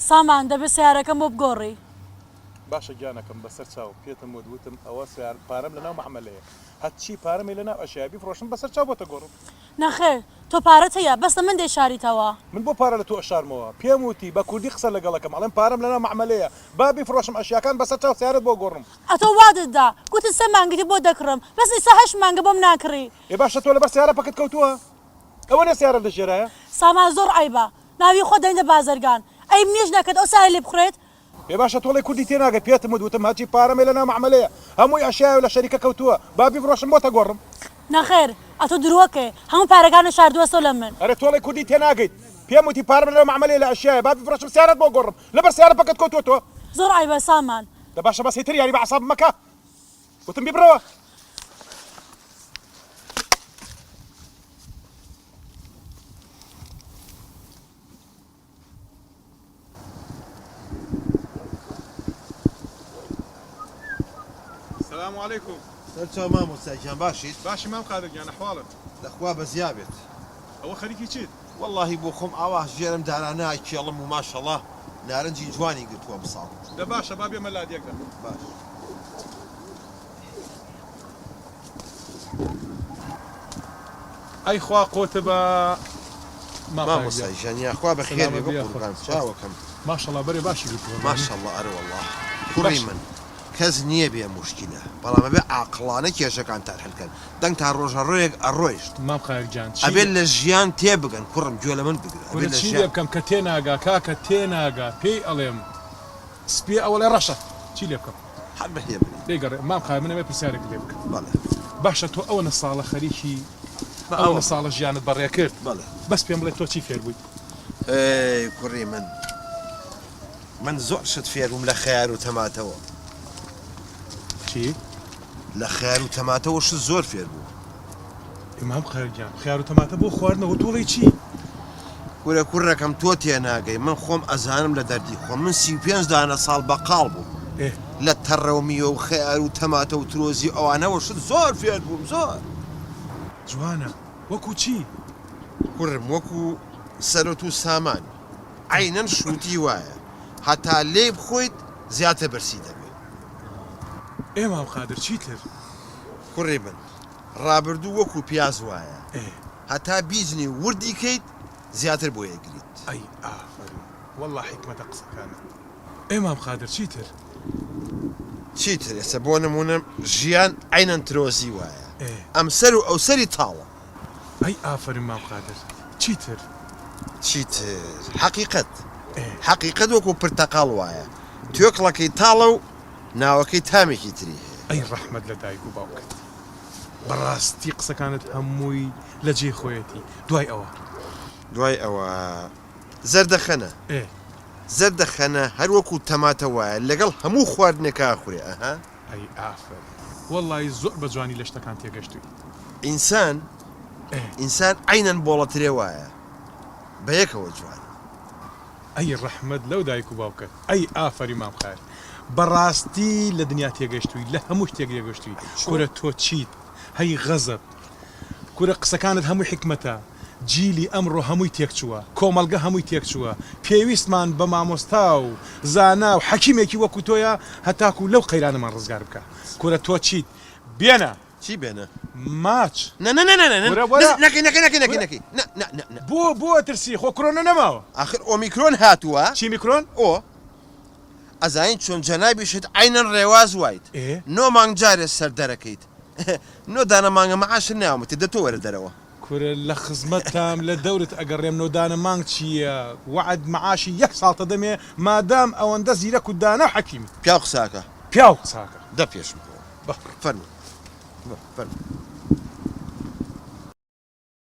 سامان دەبێ سەیارەکەم بۆ بگۆڕی. باشە گیانەکەم بەسەر چاو پێتم وت وتم ئەوە سەیار پارەم لەناو مەعمەلەیە هەرچی پارەم هەیە لەناو ئەشیایە بیفڕۆشم بەسەر چاو بۆتە گۆڕم. نەخێر تۆ پارەت هەیە بەس لە من دەیشاریتەوە. من بۆ پارە لە تۆ ئەشارمەوە پێم وتی بە کوردی قسە لەگەڵ ئەکەم ئەڵێم پارەم لەناو مەعمەلەیە با بیفڕۆشم ئەشیاکان بەسەر چاو سەیارەت بۆ گۆڕم. ئەتۆ وادت دا گوتت سێ مانگی تر بۆت دەکڕم بەس ئیستا هەشت مانگە بۆم ناکڕی. ئێ باشە تۆ لەبەر سەیارە پەکت کەوتووە ئەوە نیە سەیارەت لە ژێرایە. سامان زۆر عەیبە ناوی خۆت دەنێتە بازرگان عەیب نیە ژنەکەت ئەو سایە لێ بخورێت. ئێ باشە تۆڵەی کوردی تێناگەی پێتم وت وتم هەرچی پارەم هەیە لەناو مەعمەلەیە هەمووی ئەشیایە و لە شەریکە کەوتووە با بیفڕۆشم بۆتە گۆڕم. نەخێر ئەتۆ درۆکەی هەموو پارەکانت شاردووەسەوە لە من. ئەرێ تۆڵەی کوردی تێناگەیت پێم وتی پارەم لەناو مەعمەلەیە لە ئەشیایە با بیفڕۆشم سیارەت بۆ گۆڕم لەبەر سیارە پەکت کەوتووە تۆ. زۆر عەیبە سامان. دە باشە بەس هیتر یاری بە عەسابم مەکە وتم بیبڕەوە. سلام علیکم. سەرچاو مامۆستا گیان باشیت؟ باشی مام قادر گیان ئەحواڵت؟ لەخوا بەزیا بێت. ئەوە خەریکی چیت؟ وەڵاهی بۆ خۆم ئاوا ژێرم دارانە ئەکێڵم و ماشەڵا نارنجی جوانی گرتووە ئەمساڵ. دە باشە با بێمە لات یەک دەم. باش. ئەی خوا قۆتبە مامۆستا گیان یاخوا بەخێر بێ بەقوربان چاوەکەم. ماشەڵا بەرێ باشی گرتووە. ماشەڵا ئەرێ وەڵا کوڕی من کەس نییە بێ موشکیلە بەڵام ئەبێ عاقڵانە کێشەکانتان حل کەن دەنگتان ڕۆژە ڕۆیەک ئەڕۆیشت. مام قاهر گیان چی ئەبێ لە ژیان تێبگەن کوڕم گوێ لە من بگرە ئەبێ کورە لە چی ژیان. لێ بکەم کە تێناگا کاکە تێناگا پێی ئەڵێم سپیە ئەوەڵێ ڕەشە چی لێ بکەم. هەر بە هێمنی. لێی گەڕێ مام قاهر من ئەمەوێ پرسیارێکت لێ بکەم. بەڵێ. باشە تۆ ئەوەنە ساڵە خەریکی ئەوەنە ساڵە ژیانت بەڕێ کرد بەڵێ. بەس پێم بڵێ تۆ چی فێر بوویت؟ ئەی کوڕی من من زۆر شت فێر بووم لە خەیار و تەماتەوە. چی؟ لە خەیار و تەماتەوە شت زۆر فێر بووم. ئێ مام قاهر گیان خەیار و تەماتە بۆ خواردنەوە تۆ ڵێی چی؟ کورە کوڕەکەم تۆ تێناگەی من خۆم ئەزانم لە دەردی خۆم من 35 دانە ساڵ بەقاڵ بووم ئێ. لە تەڕە و میوە و خەیار و تەماتە و ترۆزی و ئەوانەوە شت زۆر فێر بووم زۆر. جوانە وەکو چی؟ کوڕم وەکو سەرۆت و سامان عەینەن شووتی وایە هەتا لێی بخۆیت زیاتر برسی دەبێ. ئێ مام قادر چیتر؟ کوڕی من ڕابردوو وەکو پیاز وایە هەتا بیجنی و وردی کەیت زیاتر بۆی ئەگریت. ئەی ئافەرین وەڵا حیکمەتە قسەکانت. ئێ مام قادر چیتر؟ چیتر ئێستا بۆ نموونە ژیان عەینەن ترۆزی وایە ئەمسەر و ئەوسەری تاڵە. ئەی ئافەرین مام قادر چیتر؟ چیتر حەقیقەت حەقیقەت وەکو پرتەقاڵ وایە توێکڵەکەی تاڵە و ناوەکەی تامێکی تری هەیە. ئەی ڕەحمەت لە دایک و باوکت بەڕاستی قسەکانت هەمووی لە جێی خۆیەتی دوای ئەوە. دوای ئەوە زەردەخەنە. ئێ. زەردەخەنە هەر وەکو تەماتە وایە لەگەڵ هەموو خواردنێکا ئەخورێ ئەها. ئەی ئافەرین وەڵایی زۆر بە جوانی لە شتەکان تێگەشتووی. ئینسان ئێ. ئینسان عەینەن بۆڵە ترێ وایە بەیەکەوە جوانن. ئەی ڕەحمەت لەو دایک و باوکەت. ئەی ئافەرین مام خار بەڕاستی لە دنیا تێگەشتووی لە هەموو شتێک تێگەشتووی کورە تۆ چیت هەی غەزەب کورە قسەکانت هەمووی حیکمەتە جیلی ئەمڕۆ هەمووی تێکچووە کۆمەڵگە هەمووی تێکچووە پێویستمان بە مامۆستا و زانا و حەکیمێکی وەکو تۆیە هەتاکو لەو قەیرانەمان ڕزگار بکا کورە تۆ چیت بێنە چی بێنە؟ ماچ. نا نا نا نا نا وەرە وەرە. نەکەی نەکەی نەکەی نەکەی نەکەی نا نا نا نا. بۆ بۆ ئەترسی خۆ کرۆنە نەماوە. ئاخر ئۆمیکرۆن هاتووە. چی میکرۆن؟ ئۆ ئەزانی چۆن جەنابیشت عەینەن ڕێواز وایت ئێ. نۆ مانگ جارێ سەر دەرەکەیت نۆ دانە مانگە مەعاشت ناومەتێ دە تۆ وەرە دەرەوە. کورە لە خزمەتتام لە دەورت ئەگەڕێم نۆ دانە مانگ چییە وەعد مەعاشی یەک ساڵتە دەمێ مادام ئەوەندە زیرەک و دانا و حەکیمی. پیاو قساکە. پیاو قساکە. دە پێشم کەوە. بەخ. فەرموو فەرموو.